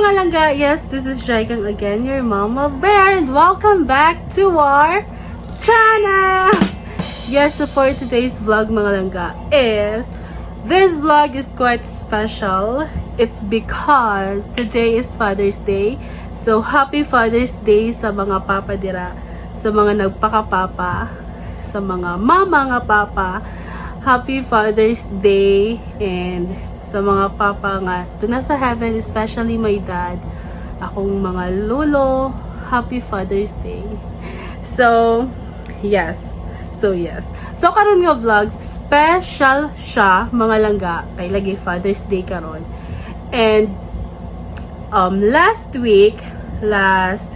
Mga langga! Yes, this is Jaikang again, your mama bear, and welcome back to our channel! Yes, so for today's vlog, mga langga, is this vlog is quite special. It's because today is Father's Day. So, happy Father's Day sa mga papa dira, sa mga nagpakapapa, sa mga mama nga papa. Happy Father's Day and sa mga papa nga doon na sa heaven, especially my dad, akong mga lolo, happy Father's Day. So, yes. So, yes. So, karon nga vlog, special siya, mga langga, kay lagi Father's Day karon. And, last week, last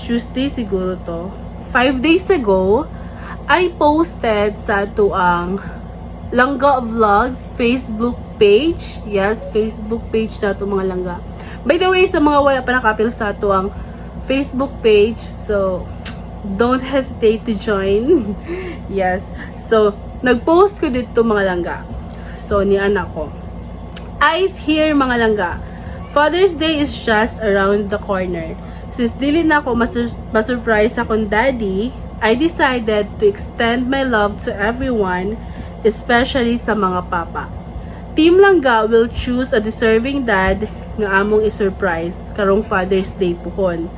Tuesday siguro to, 5 days ago, I posted sa atoang Langga Vlogs Facebook page. Yes, Facebook page na to, mga langga. By the way, sa mga wala pa nakapil sa atoang Facebook page, so don't hesitate to join. Yes. So, nag-post ko dito, mga langga. So, ni anak ko. Eyes here, mga langga. Father's Day is just around the corner. Since dili na ako masurprise akong daddy, I decided to extend my love to everyone, especially sa mga papa. Team Langga will choose a deserving dad nga among i-surprise karong Father's Day puhon.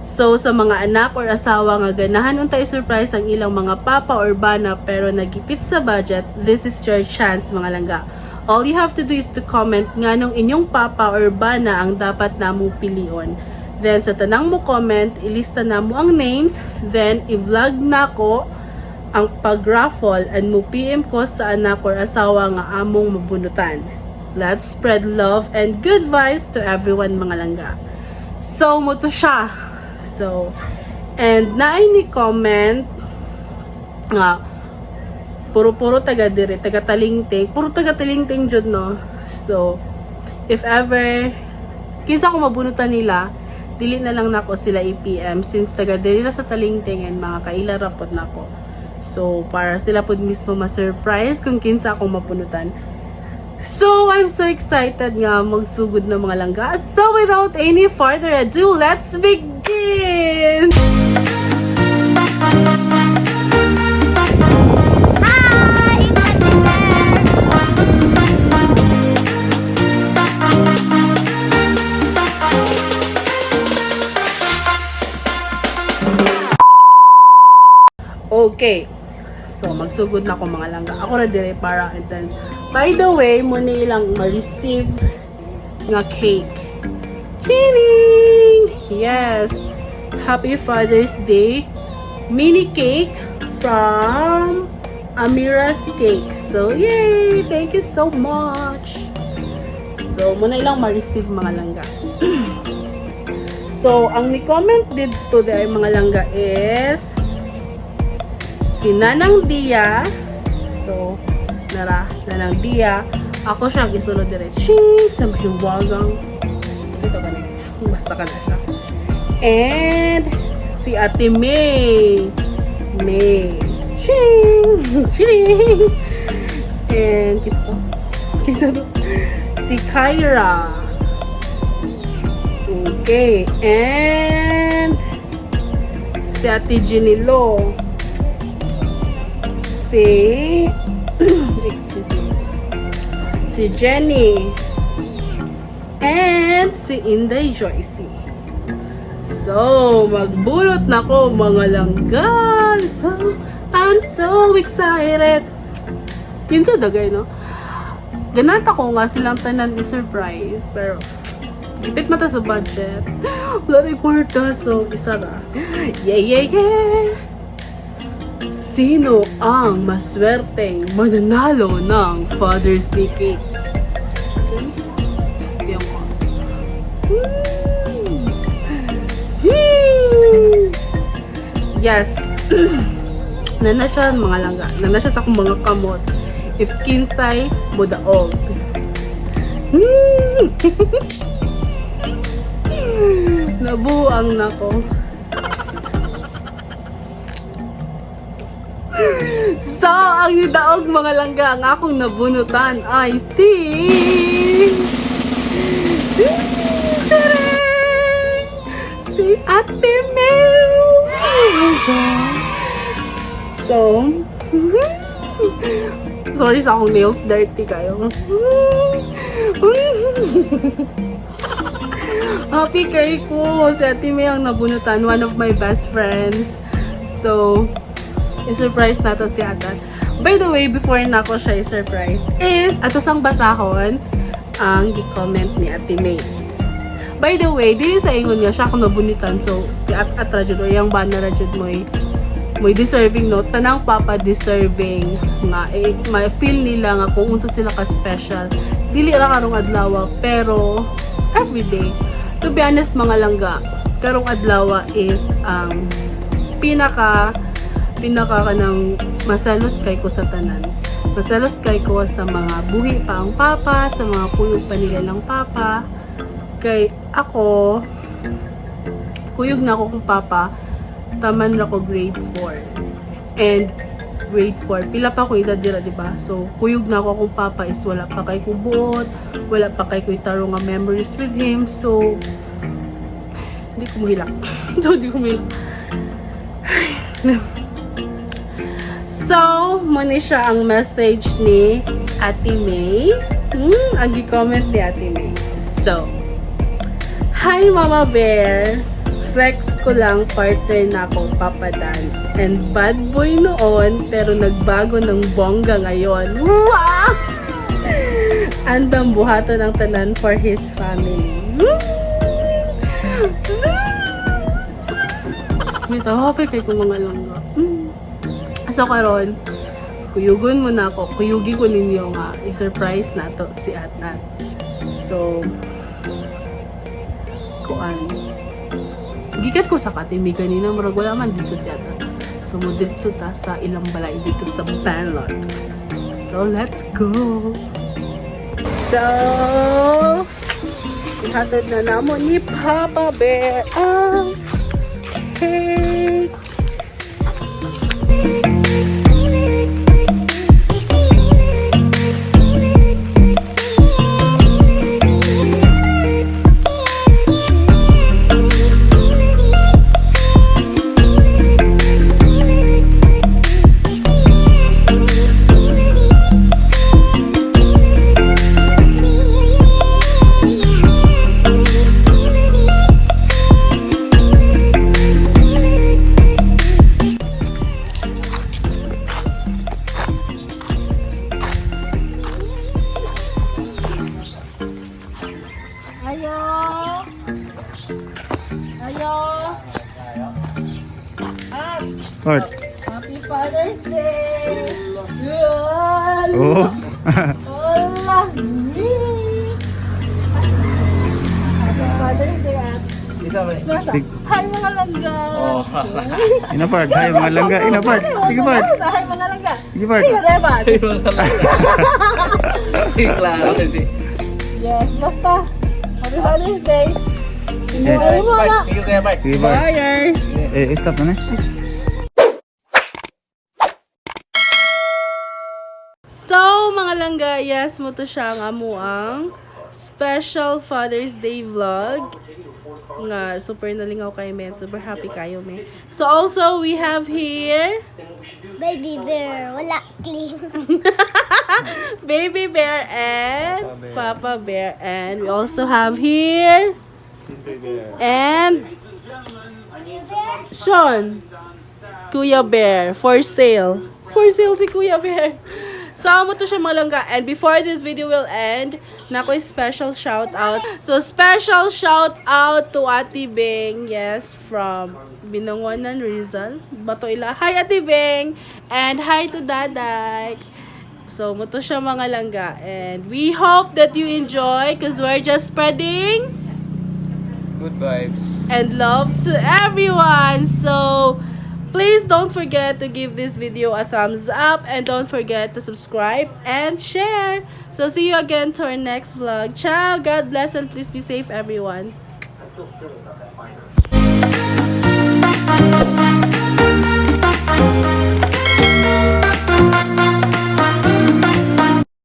So sa mga anak or asawa nga ganahan unta i-surprise ang ilang mga papa or bana pero nagipit sa budget, this is your chance, mga langga. All you have to do is to comment nganong inyong papa or bana ang dapat namong pilion. Then sa tanang mo comment, ilista namo ang names, then i-vlog nako ang pag-raffle and mo PM ko sa anak or asawa nga among mabunutan. Let's spread love and good vibes to everyone, mga langga. So, mao to siya. So, and naay ni comment nga puro-puro taga dire, taga Talingting, puro taga Talingting jud, no. So, if ever kinsa ko mabunutan nila, dili na lang nako sila i-PM since taga diri na sa Talingting and mga kaila ra pod nako. So, para sila pod mismo ma-surprise kung kinsa akong mabunutan. So, I'm so excited nga magsugod na, mga langga. So, without any further ado, let's begin! Hi! It's Ate Bear! Okay. So, magsugod na ko, mga langga. Ako na dire para intense. By the way, mao ni ilang ma-receive nga cake. Chining! Yes! Happy Father's Day mini cake from Amira's Cake. So, yay! Thank you so much! So, mao na ilang ma-receive, mga langga. So, ang ni-comment dito ay, mga langga, is si Nanang Dia. So, nara, Nanang Dia. Ako siyang isulod dire. Ching! Sa mahiwagang. Ito ba na? Basta ka na siya. And si Ate May. May. Ching! Ching! And kita to. Kita to. Si Kyra. Okay. And si Ate Ginilo. Si, excuse me. Si Jenny. And si Inday Joycey. So, magbunot na ko, mga langga. So, I'm so excited. Kinsa dagay, no? Ganahan ko nga silang tanan i-surprise. Pero, gipit man ta sa budget. Wala na kwarta, so isa ra. Yeah! Sino ang maswerteng mananalo ng Father's Day cake? Yung ko. Yee! Yes. Nana siya, mga langga. Nana siya sa akong mga kamot. If kinsay modaog. Nabuang nako. So, ang nidaog, mga langga, ang akong nabunutan ay si Ate Mel! Oh my God. So, sorry sa akong nails, dirty kayo. Happy kay ko. Si Ate May ang nabunutan, one of my best friends. So, i-surprise nato si Ate. By the way, before na ako siya i-surprise, is ato sang basahon ang gi-comment ni Ate May. By the way, dili sa ingon nga siya akong nabunitan. So, si At At ra jud or yung bana ra jud mo'y deserving, no? Tanang papa deserving nga eh, ma-feel nila nga kung unsa sila ka special dili ra karong adlaw, pero everyday. To be honest, mga langga, karong adlaw is ang pinaka pinaka kanang masalos kay ko sa tanan. Masalos kay ko sa mga buhi pa ang papa, sa mga kuyog pa nila lang papa, kay ako kuyog na ako kung papa taman ra ko grade 4. And grade 4, pila pa ko edad dira, di ba? So kuyog na ako akong papa is wala pa kay kubuot, wala pa kay ko tarong nga memories with him. So hindi ko muhilak. So hindi ko muhilak. So, muna siya ang message ni Ate May. Ang gi-comment ni Ate May. So, "Hi Mama Bear! Flex ko lang, partner na ako, Papa Dan. And bad boy noon, pero nagbago ng bongga ngayon. Wow! Andam buhaton ang tanan for his family." May tawa kay ko, mga langga. So karon, kuyugon mo na ako, kuyugi ko ninyo nga i-surprise na to si Atat. So, kuan. Gikat ko sa katimi kanina, murag wala man dito si Atat. So, mo diretso ta sa ilang balay dito sa Banlot. So, let's go! So, ihatod na namo ni Papa Bear ang cake. Ayo! Ayo! At, Part. Happy Father's Day! Good! Oh. Hola! Happy Father's Day, at. Nasa? Hi, mga langga! Oh. Ina part. Hi, mga langga. Ina part. Sige, part. Hi, mga langga! Sige, part. Sige, Revan! Klaro kasi. Yes, basta. Happy Father's Day! Yes. Ay, mga Thank you, Kuya Bart. Sige, part. Buyers! Eh, stop na na. So, mga langga, yes, mo to siya nga mo ang special Father's Day vlog. Nga, super nalingaw kayo, men. Super happy kayo, men. So, also, we have here Baby Bear, wala clean. Baby Bear and Papa Bear. And we also have here and Sean, Kuya Bear, for sale. For sale si Kuya Bear. So, amo to siya, mga langga. And before this video will end, nako special shout out. So, special shout out to Ate Bing. Yes, from Binangonan, Rizal. Bato ila. Hi, Ate Bing! And hi to Daday. So, mo to siya, mga langga. And we hope that you enjoy because we're just spreading Good vibes. And love to everyone. So, please don't forget to give this video a thumbs up and don't forget to subscribe and share. So, see you again to our next vlog. Ciao! God bless and please be safe, everyone.